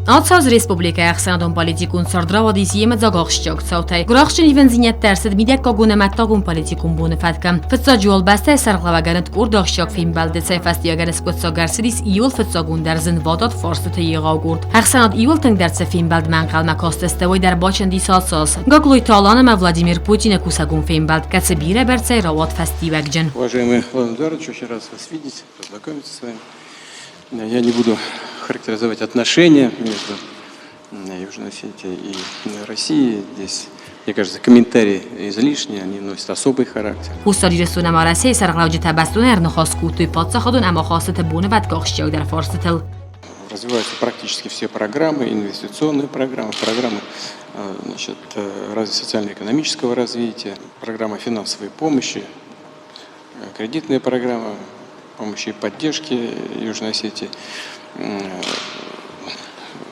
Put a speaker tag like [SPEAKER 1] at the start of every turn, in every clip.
[SPEAKER 1] Ацы аз республикӕйы ӕхсӕнадон политикон цард рауадис йемыдзаг ахсджиаг цаутӕй. Гуырахстджын ивындзинӕдтӕ ӕрцыд мидӕггагон ӕмӕ ӕддагон политикон боны фӕткы. Фыццаджы уал бӕстӕйы сӕргълӕууӕгӕн къорд ахсджиаг фембӕлды цӕй фӕстиуӕгӕн скъуыддзаг ӕрцыдис иууыл фыццагондӕр зынвадат фарстыты егъау къорд. Ӕхсӕнад иууыл тынгдӕр цы фембӕлдмӕ ӕнхъӕлмӕ кастысты, уый дӕр бачындис ацы аз. Гаглойты Алан ӕмӕ Владимир Путины кусӕгон фембӕлд, кӕцы бирӕбӕрцӕй рауад фӕстиуӕгджын.
[SPEAKER 2] Уважаемый Владимир Эдуардович, очень рад вас видеть, познакомиться с вами. Я не буду характеризовать отношения между Южной Осетией и Россией. Здесь, мне кажется, комментарии излишни, они носят особый характер.
[SPEAKER 1] Хуссар Ирыстон ӕмӕ Уӕрӕсейы сӕргълӕуджытӕ бӕстон ӕрныхас кодтой паддзахадон ӕмахастыты боны ахсджиагдӕр фарстытыл.
[SPEAKER 2] Развиваются практически все программы, инвестиционные программы, программы, значит, социально-экономического развития, программа финансовой помощи, кредитная программа помощи и поддержки Южной Осетии.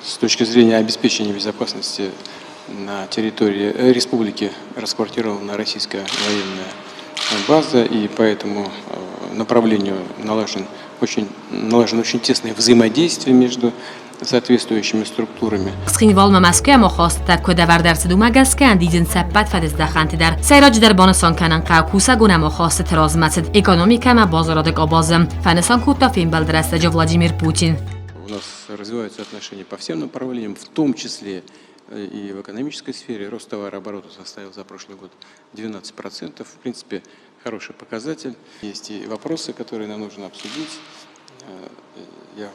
[SPEAKER 2] С точки зрения обеспечения безопасности на территории республики расквартирована российская военная база, и по этому направлению налажено очень тесное взаимодействие между соответствующими структурами.
[SPEAKER 1] Цхинвалмӕ Мӕскуы ӕмахастытӕ куыд ӕвӕрд ӕрцыд, уымӕ гӕсгӕ ӕндидзынц ӕппӕт фӕдыздӕхӕнты дӕр. Сӕйраджыдӕр банысан кӕнын хъӕуы кусӕгон ӕмахастыты размӕцыд экономикӕ ӕмӕ базарады къабазы, фӕнысан кодта фембӕлды рӕстӕджы Владимир Путин.
[SPEAKER 2] У нас развиваются отношения по всем направлениям, в том числе и в экономической сфере. Рост товарооборота составил за прошлый год 12%. В принципе, хороший показатель. Есть и вопросы, которые нам нужно обсудить. Я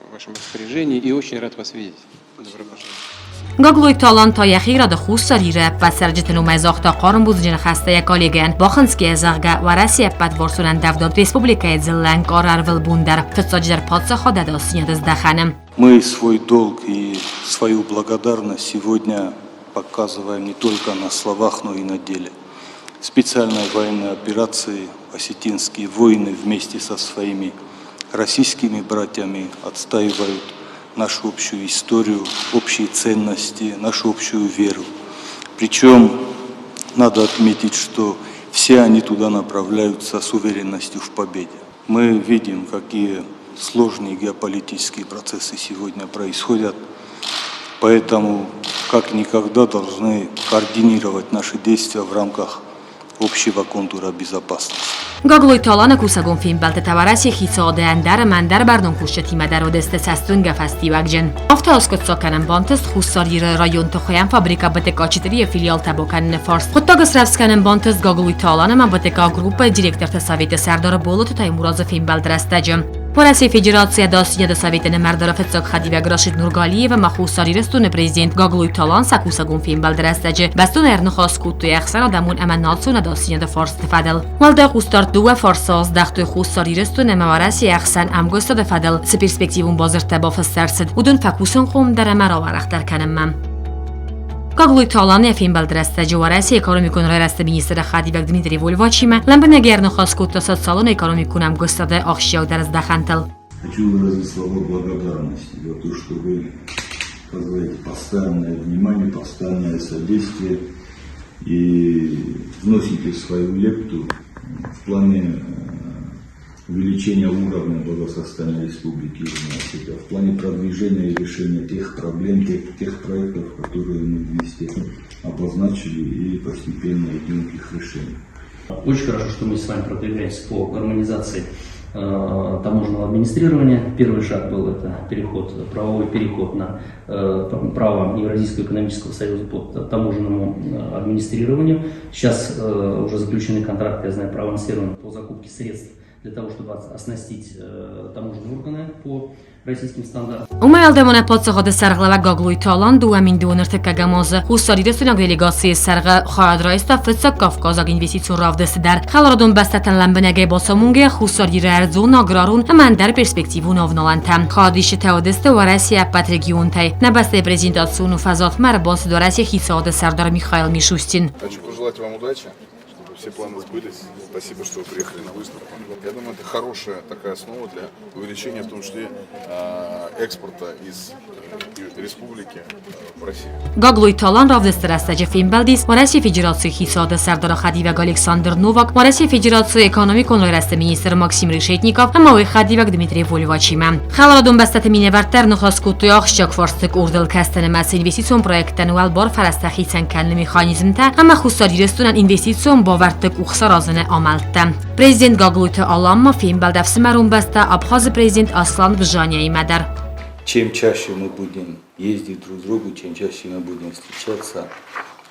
[SPEAKER 2] в вашем распоряжении и очень рад вас видеть. Добро пожаловать.
[SPEAKER 1] Гаглойты Алан та йӕхи рады Хуссар Иры ӕппӕт цӕрджыты номӕй загъта хъарм бузныджы ныхӕстӕ йӕ коллегӕйӕн, бахынцгӕйӕ, зӕгъгӕ, Уӕрӕсе ӕппӕтварсон ӕндӕвдад республикӕйы дзыллӕ ӕнкъары ӕрвылбон дӕр, фыццаджыдӕр паддзахад ӕдасдзинады здӕхӕны.
[SPEAKER 3] Мы свой долг и свою благодарность сегодня показываем не только на словах, но и на деле. Специальной военной операции осетинские воины вместе со своими российскими братьями отстаивают нашу общую историю, общие ценности, нашу общую веру. Причем надо отметить, что все они туда направляются с уверенностью в победе. Мы видим, какие сложные геополитические процессы сегодня происходят, поэтому как никогда должны координировать наши действия в рамках общего контура безопасности.
[SPEAKER 1] Гаглойты Аланы кусӕгон фембӕлдтытӕ Уӕрӕсейы хицауады ӕндӕр ӕмӕ ӕндӕр бӕрнон кусджытимӕ дӕр уыдысты цӕстуынгӕ фӕстиуӕгджын. Афтӕ аскъуыддзаг кӕнын бантыст Хуссар Иры районты хуыйӕн фабрикӕ БТК-4-йы филиалтӕ бакӕныны фарст. Хъуыддаг срӕвдз кӕнын бантыст Гаглойты Алан ӕмӕ БТК Группӕйы директорты советы сӕрдары Болаты Таймуразы фембӕлды рӕстӕджы. Уӕрӕсейы Федерацийы Ӕдасдзинады советы нымӕрдары фыццаг хӕдивӕг Рашид Нургалиев ӕмӕ Хуссар Ирыстоны президент Гаглойты Алан сӕ кусӕгон фембӕлды рӕстӕджы бӕстон ӕрныхас кодтой ӕхсӕнадӕмон ӕмӕ национ ӕдасдзинады фарсты фӕдыл. Уӕлдай хъусдард дыууӕ фарсы аздӕхтой Хуссар Ирыстон ӕмӕ Уӕрӕсейы ӕхсӕн ӕмгуыстады фӕдыл цы перспективон бадзырдтӕ бафыст ӕрцыд, уыдон фӕкусынхъомдӕр ӕмӕ рауӕрӕхдӕр кӕнынмӕ. Гаглойты Алан йӕ фембӕлды рӕстӕджы Уӕрӕсейы экономикон райрӕзты министры хӕдивӕг Дмитрий Вольвачимӕ лӕмбынӕг ӕрныхас кодта социалон-экономикон ӕмгуыстады ахсджиагдӕр здӕхӕнтыл.
[SPEAKER 3] Хочу выразить слова благодарности за то, что вы оказываете постоянное внимание, постоянное содействие и вносите свою лепту в плане увеличения уровня благосостояния Республики Южная Осетия, в плане продвижения и решения тех проблем, тех проектов, которые мы вместе обозначили и постепенно идем к их решению.
[SPEAKER 4] Очень хорошо, что мы с вами продвигаемся по гармонизации таможенного администрирования. Первый шаг был это переход, правовой переход на право Евразийского экономического союза по таможенному администрированию. Сейчас уже заключены контракты, я знаю, проавансированы по закупке средств для того, чтобы оснастить таможенные органы по российским стандартам.
[SPEAKER 1] Уымӕй уӕлдай ма нӕ паддзахады сӕргълӕууӕг Гаглойты Алан 2021 азы хуссарирыстойнаг делегацийы сӕргъы хайад райста фыццаг Кавказаг инвестицион равдысты дӕр. Хӕларадон бӕстӕтӕн лӕмбынӕгӕй бацамонгӕйӕ Хуссар Иры ӕрдзон, аграрон ӕмӕ ӕндӕр перспективон авналӕнтӕ. Хайадисджытӕ уыдысты Уӕрӕсейы ӕппӕт регионтӕй. Нӕ бӕстӕйы презентацион фӕзуатмӕ ӕрбацыд Уӕрӕсейы хицауады сӕрдар Михаил Мишустин.
[SPEAKER 5] Хочу пожелать вам удачи, чтобы Все планы сбылись. Спасибо, что вы приехали на выставку. Я думаю, это хорошая такая основа для увеличения, в том числе, экспорта из республики в Россию.
[SPEAKER 1] Гаглойты Алан равдысты рӕстӕджы фембӕлдис Уӕрӕсейы Федерацийы Хицауады Сӕрдары хӕдивӕг Александр Новак, Уӕрӕсейы Федерацийы экономикон райрӕзты министр Максим Решетников ӕмӕ уый хӕдивӕг Дмитрий Вольвачимӕ. Хӕларадон бӕстӕты минӕвӕрттӕ ӕрныхас кодтой ахсджиаг фарсты къордыл, кӕцыты нымӕцы инвестицион проекттӕн уӕлбар фӕрӕзтӕ хицӕн кӕныны механизмтӕ ӕмӕ Хуссар Ирыстонӕн инвестицион бавӕрдты къух саразыны амӕлттӕ. Президент Гаглойты Алан ма фембӕлд ӕфсымӕрон бӕстӕ Абхазы президент Аслан Бжанияимӕ дӕр.
[SPEAKER 3] Чем чаще мы будем ездить друг к другу, чем чаще мы будем встречаться,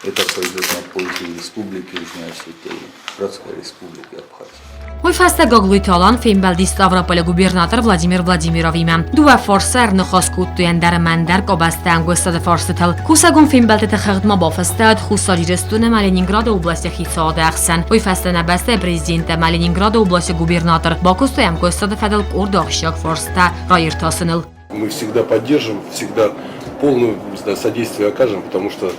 [SPEAKER 3] это пойдет на пользу Республики Южная Осетия и Братской Республики Абхазия.
[SPEAKER 1] Уый фӕстӕ Гаглойты Алан фембӕлди Ставрополы губернатор Владимир Владимировимӕ. Дыууӕ фарсы ӕрныхас кодтой ӕндӕр ӕмӕ ӕндӕр къабӕзты ӕмгуыстады фарстытыл. Кусӕгон фембӕлдтыты хыгъдмӕ бафыстӕуыд Хуссар Ирыстон ӕмӕ Ленинграды областы хицауады ӕхсӕн. Уый фӕстӕ нӕ бӕстӕйы президент ӕмӕ Ленинграды областы губернатор бакуыстой ӕмгуыстады фӕдыл къорд ахсджиаг фарстытӕ раиртасыныл.
[SPEAKER 5] Мы всегда поддержим, всегда полное, не знаю, содействие окажем, потому что,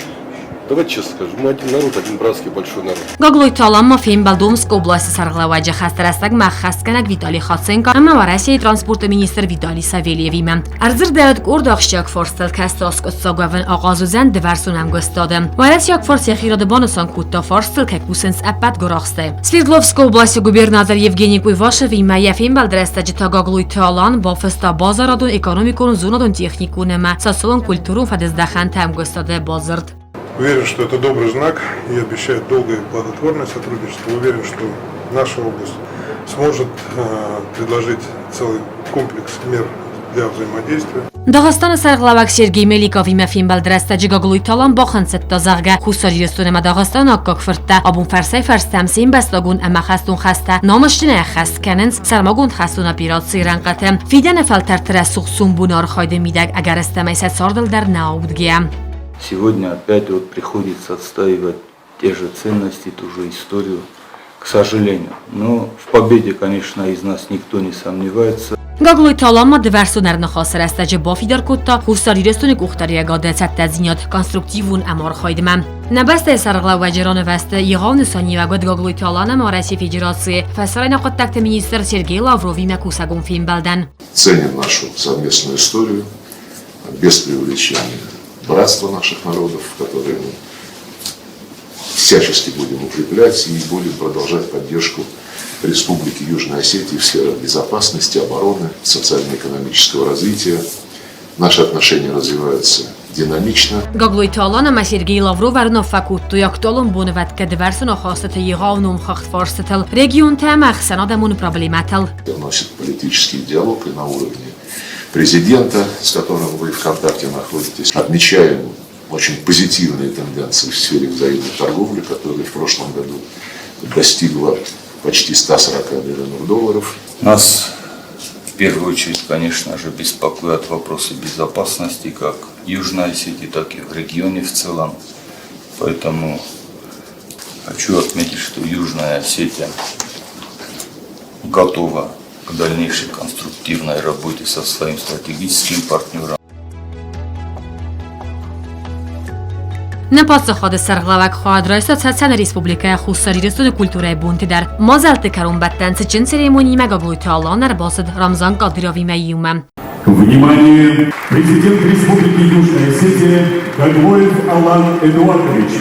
[SPEAKER 5] давайте честно скажем, мы один народ, один братский большой народ.
[SPEAKER 1] Гаглойты Алан ма фембӕлд Омскы областы сӕргълӕууӕджы хӕсты рӕстӕгмӕ ӕххӕстгӕнӕг Виталий Хаценко ӕмӕ Уӕрӕсейы транспорты министр Виталий Савельевимӕ. Ӕрдзырдӕуыд къорд ахсджиаг фарстыл, кӕцы аскъуыддзаг уӕвын ахъаз уыдзӕн дывӕрсон ӕмгуыстады. Уӕрӕсейаг фарс йӕхи рады банысан кодта, фарстыл кӕй кусынц ӕппӕт гуырахстӕй. Свердловскы областы губернатор Евгений Куйвашевимӕ йӕ фембӕлды рӕстӕджы та Гаглойты Алан бафыста базарадон-экономикон, зонадон-техникон ӕмӕ социалон-культурон фӕдыздӕхӕнты ӕмгуыстады бадзырд.
[SPEAKER 6] Уверен, что это добрый знак и обещает долгое и плодотворное сотрудничество. Уверен, что наша область сможет предложить целый комплекс мер для взаимодействия.
[SPEAKER 1] Дагъистаны сӕргълӕууӕг Сергей Меликовимӕ фембӕлды рӕстӕджы Гаглойты Алан бахынцыдта, зӕгъгӕ, Хуссар Ирыстон ӕмӕ Дагъистаны аккаг фырттӕ абон фӕрсӕй-фӕрстӕм се мбӕстагон ӕмӕ хӕстон хӕстӕ намысджынӕй ӕххӕст кӕнынц сӕрмагонд хӕстон операцийы рӕнхъыты. Фидӕны фӕлтӕрты рӕсугъд сомбоны архайды мидӕг ӕгӕрыстӕмӕй сӕ цардыл дӕр нӕ аудгӕ.
[SPEAKER 3] Сегодня опять вот приходится отстаивать те же ценности, ту же историю, к сожалению. Но в победе, конечно, из нас никто не сомневается.
[SPEAKER 1] Гаглойты Алан ма дывӕрсон ӕрныхасы рӕстӕджы бафидар кодта Хуссар Ирыстоны къухдариуӕгады цӕттӕдзинад конструктивон ӕмархайдмӕ. Нӕ бӕстӕйы сӕргълӕууӕджы ранывӕзты егъау нысаниуӕг уыд Гаглойты Алан ӕмӕ Уӕрӕсейы Федерацийы фӕсарӕйнаг хъуыддӕгты министр Сергей Лавровимӕ кусӕгон фембӕлдӕн.
[SPEAKER 5] Ценим нашу совместную историю без преувеличения братство наших народов, которое мы всячески будем укреплять и будем продолжать поддержку Республики Южная Осетия в сферах безопасности, обороны, социально-экономического развития. Наши отношения развиваются динамично.
[SPEAKER 1] Гаглойты Алан ӕмӕ Сергей Лавров ӕруынаффӕ кодтой актуалон бонвӕткы дывӕрсон ахастыты егъау номхыгъд фарстытыл, регионтӕ ӕмӕ ӕхсӕнадӕмон проблемӕтыл.
[SPEAKER 5] Носит политический диалог и на уровне президента, с которым вы в контакте находитесь. Отмечаем очень позитивные тенденции в сфере взаимной торговли, которая в прошлом году достигла почти 140 миллионов долларов.
[SPEAKER 3] Нас в первую очередь, конечно же, беспокоят вопросы безопасности как Южной Осетии, так и в регионе в целом. Поэтому хочу отметить, что Южная Осетия готова к дальнейшей конструктивной работе со своим стратегическим партнером.
[SPEAKER 1] Нӕ паддзахады сӕргълӕууӕг хайад райста Цӕцӕны Республикӕйы Хуссар Ирыстоны культурӕйы бонты дӕр. Мадзӕлтты кӕронбӕттӕн цытджын церемонимӕ Гаглойты Алан ӕрбацыд Рамзан Кадыровимӕ иумӕ.
[SPEAKER 7] Внимание! Президент Республики Южная Осетия Гаглоев Алан Эдуардович.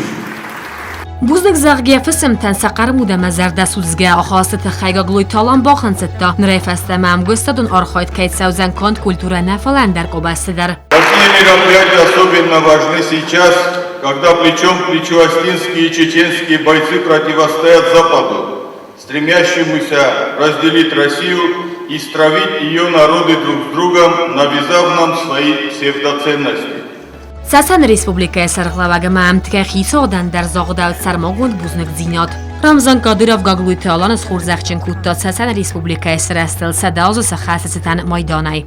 [SPEAKER 1] Бузныг, зӕгъгӕ, фысымтӕн сӕ хъӕрмуд ӕмӕ зӕрдӕсудзгӕ ахасты тыххӕй Гаглойты Алан бахынцыдта, нырӕй фӕстӕмӕ ӕмгуыстадон архайд кӕй цӕудзӕн канд культурӕ нӕ, фӕлӕ ӕндӕр къабӕзты дӕр.
[SPEAKER 8] Такие мероприятия особенно важны сейчас, когда плечом к плечу остинские и чеченские бойцы противостоят Западу, стремящемуся разделить Россию и стравить ее народы друг с другом, навязав нам свои псевдоценности.
[SPEAKER 1] Цӕцӕны Республикӕйы сӕргълӕууӕг ӕмӕ ӕмткӕй хицауадӕн дӕр загъдӕуыд сӕрмагонд бузныгдзинад. Рамзан Кадыров Гаглойты Аланы схорзӕхджын кодта Цӕцӕны Республикӕйы сырӕзтыл 100 азы сӕххӕсты цытӕн майданӕй.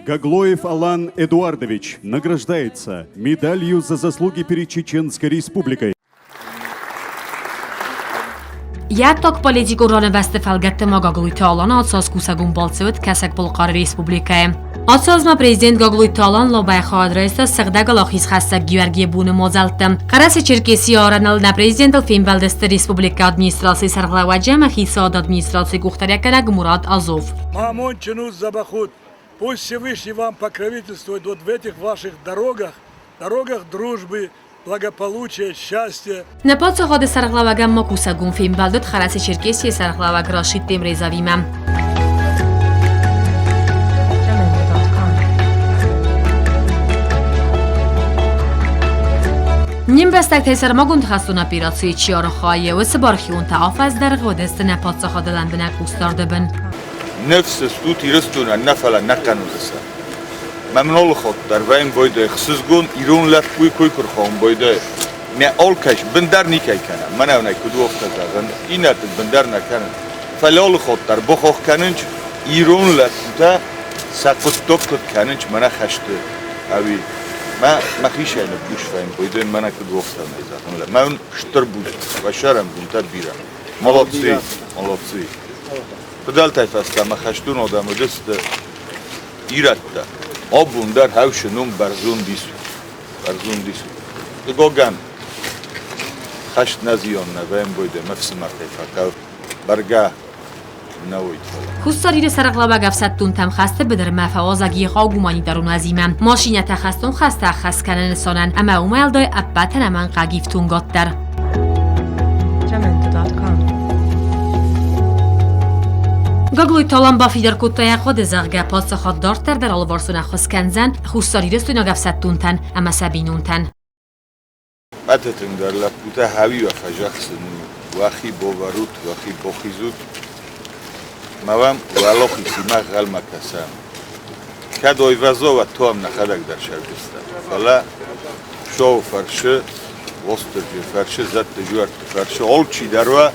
[SPEAKER 7] Гаглоев Алан Эдуардович награждается медалью за заслуги перед Чеченской Республикой.
[SPEAKER 1] Йӕ ӕддагполитикон ранывӕзты фӕлгӕтты ма Гаглойты Аланы ацаз кусӕгон балцы уыд Кӕсӕг-Балхъары Республикӕйы. Ацы аз ма президент Гаглойты Алан Лобӕйы хайад райста Сыгъдӕг Уӕлахизхӕссӕг Георгийы боны мадзӕлтты. Хъӕрӕсе-Черкесийы арӕныл нӕ президентыл фембӕлдысты республикӕйы администрацийы сӕргълӕууӕджы ӕмӕ хицауады администрацийы къухдариуӕггӕнӕг Мурат Азов.
[SPEAKER 9] Мамончын у дзӕбӕх уд. Пусть Всевышний вам покровительствует вот в этих ваших дорогах, дорогах дружбы, благополучия, счастья.
[SPEAKER 1] Нӕ паддзахады сӕргълӕууӕгӕн ма кусӕгон фембӕлд уыд Хъӕрӕсе-Черкесийы сӕргълӕууӕг Рашид Темрезовимӕ. Не мбӕстӕгтӕй сӕрмагонд хӕстон операцийы чи архайы, уыцы бархионтӕ афӕдз дӕргъы уыдысты нӕ паддзахады лӕмбынӕг хъусдарды бын.
[SPEAKER 8] Ныфс стут Ирыстонӕн нӕ фӕлӕ нӕ кӕнудзысӕ. Мӕмнолыхот дӕр вӕйм бойдӕй хсызгон ирон лӕппуй куй куы рхауын бойдӕй. Мӕ алкӕй бындар никӕй кӕнӕм, мӕнӕ куыд уохтӕ зӕгъын, иннӕты бындар нӕ кӕнын. Фӕлӕ алыхатт дӕр бахах кӕнынч, ирон лӕппутӕ сӕ хъуыддаг куыд кӕнынч мӕнӕ хӕсты, ӕви мӕ мӕхицӕй ныппус вӕйм бойдӕй мӕнӕ куыд уохтӕ нӕй зӕгъын. Мӕн стыр бузныг, уӕ сӕрӕнбонтӕ бирӕ. Молодцы, молодцы. Фыдӕлтӕй фӕстӕмӕ хӕстон адӕм уыдысты ирӕттӕ. Абон дӕр хӕусы ном бӕрзонд ис. Бӕрзонд ис. Дыгогӕн хӕст нӕ зиан нӕ вӕймбойдӕ ме фсымӕртӕй фӕкӕл. Бӕргӕ нӕ уойд фӕлӕ.
[SPEAKER 1] Хуссар Иры сӕргълӕууӕг ӕфсӕддонтӕм хӕсты быдырмӕ фӕуазӕг егъау гуманитарон уӕзимӕ. Машинӕтӕ хӕстон хӕстӕ ӕххӕст кӕныны нысанӕн ӕмӕ уымӕй уӕлдай ӕппӕт ӕнӕмӕнгхъӕуӕг ифтонгад дӕр. Гаглойты Алан бафидар кодта йӕ хъуыды, зӕгъгӕ, паддзахад дарддӕр дӕр алыварсон ӕххуыс кӕндзӕн хуссарирыстойнаг ӕфсӕддонтӕн ӕмӕ сӕ бинонтӕн.
[SPEAKER 8] Ӕппӕты тынгдӕр лӕппутӕ хауиуӕ фӕзӕхсын уӕхи бовӕрут, уӕхи бохизут. Ма уӕм уӕлахизимӕ ӕнхъӕлмӕ кӕсӕм. Кӕд ойвӕзо, уӕд то ам нӕхӕдӕг дӕр сӕрдыстӕм. Фӕлӕ Шоу фӕрсы, Уастырджи фӕрсы, зӕдты зуӕртты фӕрсы, алчи дӕр уӕ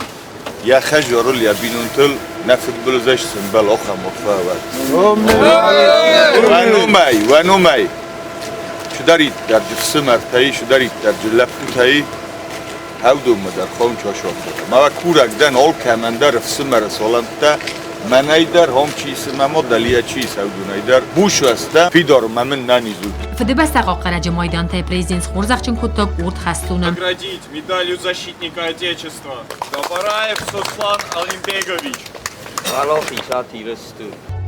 [SPEAKER 8] йӕ хӕдзарыл, йӕ бинонтыл нӕ фыдбылызӕй сымбӕл ахӕм арфӕ уӕд. Уӕ номӕй, уӕ номӕй чидӕриддӕр ӕфсымӕртӕй, чидӕриддӕр лӕппутӕй хӕвдонмӕ дӕр хъӕуын часуӕрттӕ. Ма курӕг дӕн алкӕмӕн дӕр ӕфсымӕры салӕмттӕ, мӕнӕй дӕр, хом чи исы, мӕ мадӕлийӕ чи исы, уыдонӕй дӕр. Бусвӕстӕ, фидар мӕ мын нӕниз ут.
[SPEAKER 1] Фыдыбӕстӕ хъахъхъӕнӕджы майдантӕй президент схорзӕхджын кодта къорд хӕстоны.
[SPEAKER 10] Наградить медалью защитника Отечества Габараев Сослан Алимбегович.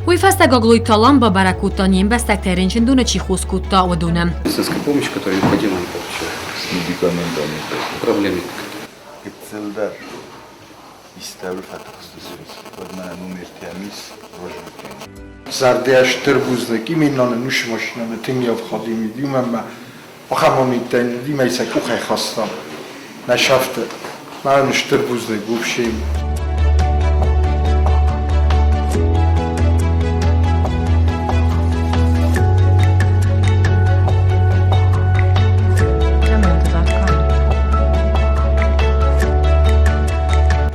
[SPEAKER 1] Уый фӕстӕ Гаглойты Алан бабӕрӕг кодта не мбӕстӕгтӕй рынчындоны чи хос кодта, уыдоны.
[SPEAKER 2] Медицинская помощь, которая необходима, не получают.
[SPEAKER 8] С медикаментами.
[SPEAKER 2] Проблемы.
[SPEAKER 8] Гыццылдӕр истӕуыл фӕтыхстысут, уӕд мӕнӕ номертӕм ис розжигтӕ.
[SPEAKER 11] Зӕрдӕ стыр бузныг именно нушы машинӕны тынг ӕфхӕрд уымӕн ӕмӕ ахӕм амиттӕн уыди сӕ къухӕй хастам нӕ сӕфты. Мӕн стыр бузныг вообще.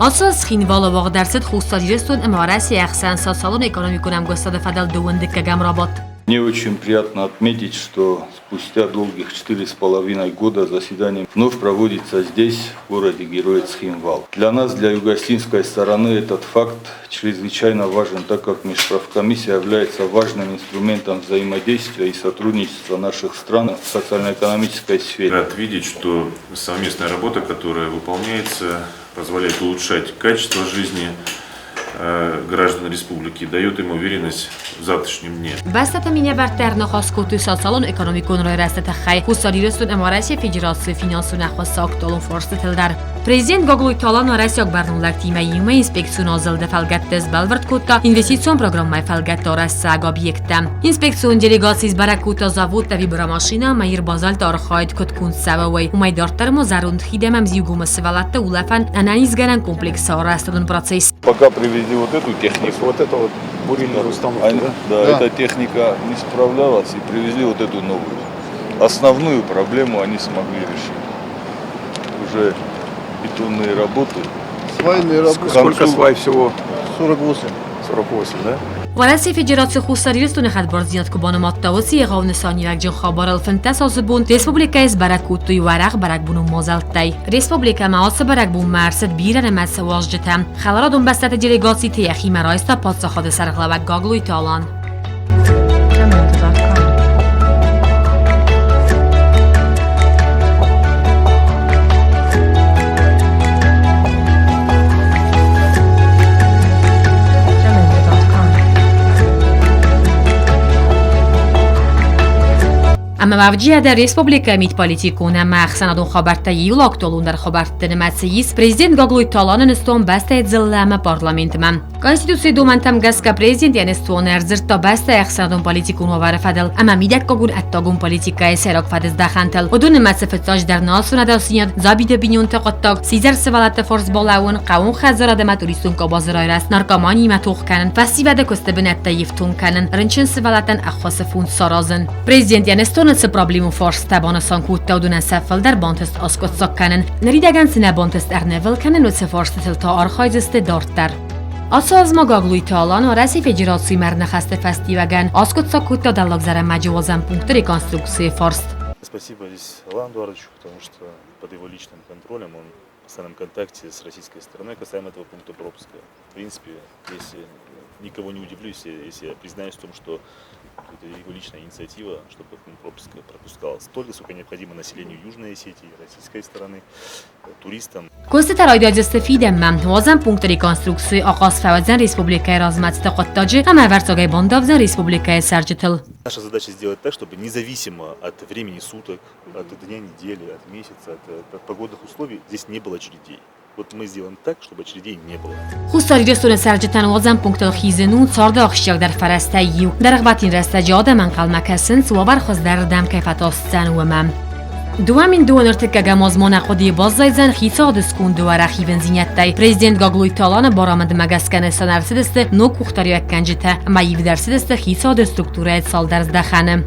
[SPEAKER 1] Ацы аз Цхинвалы уагъд ӕрцыд Хуссар Ирыстон ӕмӕ Уӕрӕсейы ӕхсӕн социалон-экономикон ӕмгуыстады фӕдыл дыууын дыккӕгӕм рабадт.
[SPEAKER 8] Мне очень приятно отметить, что спустя долгих 4,5 года заседание вновь проводится здесь, в городе-герое Цхинвал. Для нас, для юго-осетинской стороны, этот факт чрезвычайно важен, так как межправкомиссия является важным инструментом взаимодействия и сотрудничества наших стран в социально-экономической сфере.
[SPEAKER 12] Рад видеть, что совместная работа, которая выполняется, позволяет улучшать качество жизни граждан республики, дает им уверенность в завтрашнем дне.
[SPEAKER 1] Бӕстӕты минӕвӕрттӕ ӕрныхас кодтой социалон-экономикон райрӕзты тыххӕй Хуссар Ирыстон ӕмӕ Уӕрӕсейы Федерацийы финансон ӕххуысы актуалон фарстытыл дӕр. Президент Гаглойты Алан уӕрӕсейаг бӕрнон лӕгтимӕ иумӕ инспекцион азылды фӕлгӕтты сбӕлвырд кодта инвестицион программӕйы фӕлгӕтты арӕзтцӕуӕг объекттӕ. Инспекцион делегаци сбӕрӕг кодта заводтӕ вибромашинӕ ӕмӕ Ирбазальты архайд куыд конд цӕуы, уый. Уымӕй дарддӕр ма зӕронд хид ӕмӕ Мзиугомы сывӕллӕтты улӕфӕн ӕнӕнизгӕнӕн комплексы арӕзтадон процесс.
[SPEAKER 8] Пока привезли вот эту технику.
[SPEAKER 13] Вот это вот бурильная установка,
[SPEAKER 8] Они,
[SPEAKER 13] да?
[SPEAKER 8] Да, эта техника не справлялась, и привезли вот эту новую. Основную проблему они смогли решить. Уже бетонные работы.
[SPEAKER 13] Свайные работы.
[SPEAKER 8] Сколько
[SPEAKER 13] свай всего? 48. 48, да?
[SPEAKER 1] Уӕрӕсейы Федерацийы Хуссар Ирыстоны хӕдбардзинад куы банымадта, уыцы егъау нысаниуӕгджын хабарыл 15 азы бон республикӕйы сбӕрӕг кодтой уӕрӕх бӕрӕгбонон мадзӕлттӕй. Республикӕмӕ ацы бӕрӕгбонмӕ ӕрцыд бирӕ нымӕц уазджытӕ. Хӕларадон бӕстӕты делегациты йӕхимӕ райста паддзахады сӕргълӕууӕг Гаглойты Алан.
[SPEAKER 14] Jamendo.com. Jamendo.com.
[SPEAKER 1] Ӕмӕ уӕвджийӕ республикӕйы мидполитикон ӕмӕ ӕхсӕнадон хабӕрттӕ иууыл актуалондӕр хабӕртты нымӕцы ис президент Гаглойты Аланы ныстуан бӕстӕйы дзыллӕ ӕмӕ парламентмӕ. Конституцийы домӕнтӕм гӕсгӕ президент йӕ ныстуаны ӕрдзырдта бӕстӕйы ӕхсӕнадон политикон уавӕры фӕдыл ӕмӕ мидӕггагон ӕддагон политикӕйы сӕйраг фӕдыздӕхӕнтыл. Уыдон нымӕцы фыццаджыдӕр национ ӕдасдзинад, дзабиды бинонты хъуыддаг, сидзӕр сывӕллӕтты фарсбалӕууын, хъӕууон хӕдзарад ӕмӕ туристон къабазы райрӕзт, наркоманиимӕ тох кӕнын, фӕсивӕды куысты бынӕттӕ ифтонг кӕнын, рынчын сывӕллӕттӕн ӕххуысы фонд саразын. Президент Янестоны цы проблемон фарстытӕ банысан кодта, уыдонӕн сӕ фылдӕр бантыст аскъуыддзаг кӕнын. Ныридӕгӕн цы нӕ бантыст ӕрнывыл кӕнын, уыцы фарстытыл та архайдзысты дарддӕр. Ацы аз ма Гаглойты Алан Уӕрӕсейы Федерациимӕ ӕрныхӕсты фӕстиуӕгӕн аскъуыддзаг кодта Дӕллаг Зӕрӕмӕджы уадзӕн пункты реконструкцийы фарст.
[SPEAKER 12] Спасибо здесь Алану Эдуардовичу, потому что под его личным контролем он в постоянном контакте с российской стороной касаемо этого пункта пропуска. В принципе, если никого не удивлю, если, если я признаюсь в том, что это его личная инициатива, чтобы пункт пропуска пропускал столько, сколько необходимо населению Южной Осетии, российской стороны, туристам.
[SPEAKER 1] Куыстытӕ райдайдзысты фидӕнмӕ. Уадзӕн пункты реконструкци ахъаз фӕуадзӕн республикӕйы размӕцыды хъуыддаджы ӕмӕ ӕвӕрццагӕй бандавдзӕн республикӕйы цӕрджытыл.
[SPEAKER 12] Наша задача сделать так, чтобы независимо от времени суток, от дня недели, от месяца, от, от погодных условий, здесь не было очередей. Вот мы сделаем так, чтобы очередей не было.
[SPEAKER 1] Хуссар Ирыстоны цӕрджытӕн уадзӕн пунктыл хизын у царды ахсджиагдӕр фӕрӕзтӕй иу. Дӕргъвӕтин рӕстӕджы адӕм ӕнхъӕлмӕ кӕсынц, уавӕр хуыздӕрырдӕм кӕй фӕтасдзӕн, уымӕ. 2002 ӕртыккӕгӕм аз ма нӕ хъуыдыйы баззайдзӕн хицауады сконды уӕрӕх ивындзинӕдтӕй. Президент Гаглойты Аланы барамындмӕ гӕсгӕ нысан ӕрцыдысты ног къухдариуӕггӕнджытӕ ӕмӕ ивд ӕрцыдысты хицауады структурӕйы цалдӕр здӕхӕны.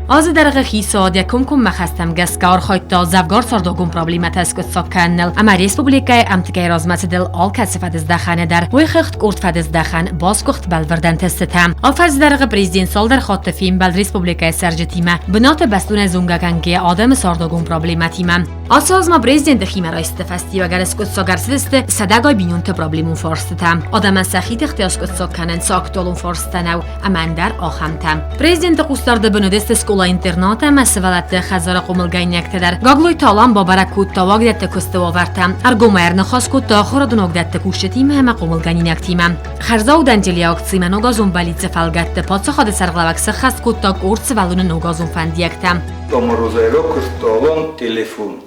[SPEAKER 1] Азы дӕргъы хицауад йӕ комкоммӕ хӕстӕм гӕсгӕ архайдта дзӕвгар цардуагон проблемӕтӕ скъуыддзаг кӕныныл ӕмӕ республикӕйы ӕмткӕй размӕцыдыл алкӕцы фӕдыздӕхӕны дӕр. Уый хыгъд къорд фӕдыздӕхӕн басгуыхт бӕлвырд ӕнтыстытӕ. Афӕдзы дӕргъы президент цалдӕр хатты фембӕлд республикӕйы цӕрджытимӕ, бынаты бӕстонӕй зонгӕ кӕнгӕйӕ адӕмы цардуагон проблемӕтимӕ. Ацы аз ма президенты химӕрайсты фӕстиуӕгӕн скъуыддзаг ӕрцыдысты сӕдӕгай бинонты проблемон фарстытӕ. Адӕмӕн сӕхи тыхтӕ аскъуыддзаг кӕнын цы актуалон фарстытӕ нӕу, ӕмӕ ӕндӕр ахӕмтӕ. Президенты хъусдарды бын уыдысты скъола-интернат ӕмӕ сывӕллӕтты хӕдзары хъомылгӕнинӕгтӕ дӕр. Гаглойты Алан бабӕрӕг кодта уагдӕтты куысты уавӕртӕ, ӕргомӕй ӕрныхас кодта ахуырадон уагдӕтты кусджытимӕ ӕмӕ хъомылгӕнинӕгтимӕ. Хӕрзаудӕн телеакцимӕ ногазон бӕллиццы фӕлгӕтты паддзахады сӕргълӕууӕг сӕххӕст кодта къорд сывӕллоны ногазон фӕндиӕгтӕ.
[SPEAKER 8] Морозӕй ракуырдта Алан телефон.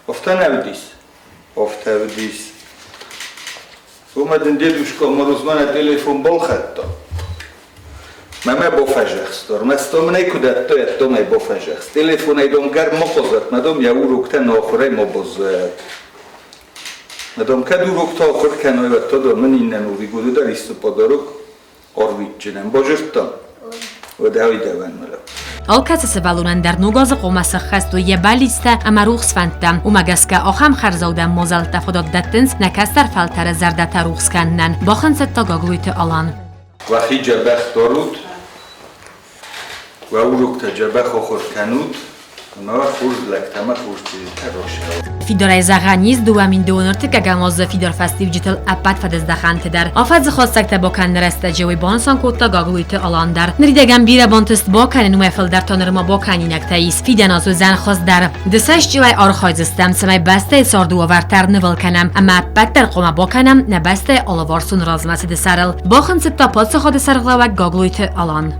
[SPEAKER 8] Афтӕ нӕ уыдис? Афтӕ уыдис. Уымӕ дын дедушка Морозмӕ нӕ телефон балхӕдта. Мӕмӕ бафӕзӕхста. Ӕрмӕст мын ӕй куы дӕттой, ӕддом ӕй бафӕзӕхст. Телефонӕй дом гӕр ма хъазӕт, мӕ дом йӕ уроктӕ нӕ ахуырӕй ма баззайӕд. Мӕ дом кӕд уроктӕ ахуыр кӕной, уӕд та дом мын иннӕ Новый годы дӕр исты подарок арвитджынӕн. Базыдтам? Уӕдӕ уый дӕуӕн мӕлӕт.
[SPEAKER 1] Алкӕцы сывӕллонӕн дӕр ног азы хъуамӕ сӕххӕст уой йӕ бӕллицтӕ ӕмӕ рухс фӕндтӕ. Уымӕ гӕсгӕ ахӕм хӕрзаудӕн мадзӕлттӕ фадат дӕттынц нӕ кӕстӕр фӕлтӕры зӕрдӕтӕ рухс кӕнынӕн, бахынцыдта Гаглойты Алан.
[SPEAKER 8] Уӕхи дзӕбӕх дарут, уӕ уроктӕ дзӕбӕх ахуыр кӕнут, ӕмӕ уӕ хорз лӕгтӕ ӕмӕ хорз чызджытӕ рацӕуӕд.
[SPEAKER 1] Фидарӕй зӕгъӕн ис, 2023 азы фидар фӕстиуджытыл ӕппӕт фӕдыздӕхӕнты дӕр. Афӕдзы хатдзӕгтӕ бакӕныны рӕстӕджы уый банысан кодта Гаглойты Алан дӕр. Ныридӕгӕн бирӕ бантыст бакӕнын, уымӕй фылдӕр та нырма бакӕнинӕгтӕ ис. Фидӕн аз уыдзӕн хуыздӕр. Дысӕсчъилӕй архайдзыстӕм, цӕмӕй бӕстӕйы царды уавӕртӕ ӕрнывыл кӕнӕм ӕмӕ ӕппӕт дӕр хъуамӕ бакӕнӕм нӕ бӕстӕйы алыварсон размӕцыды сӕрыл, бахынцыдта паддзахады сӕргълӕууӕг Гаглойты Алан.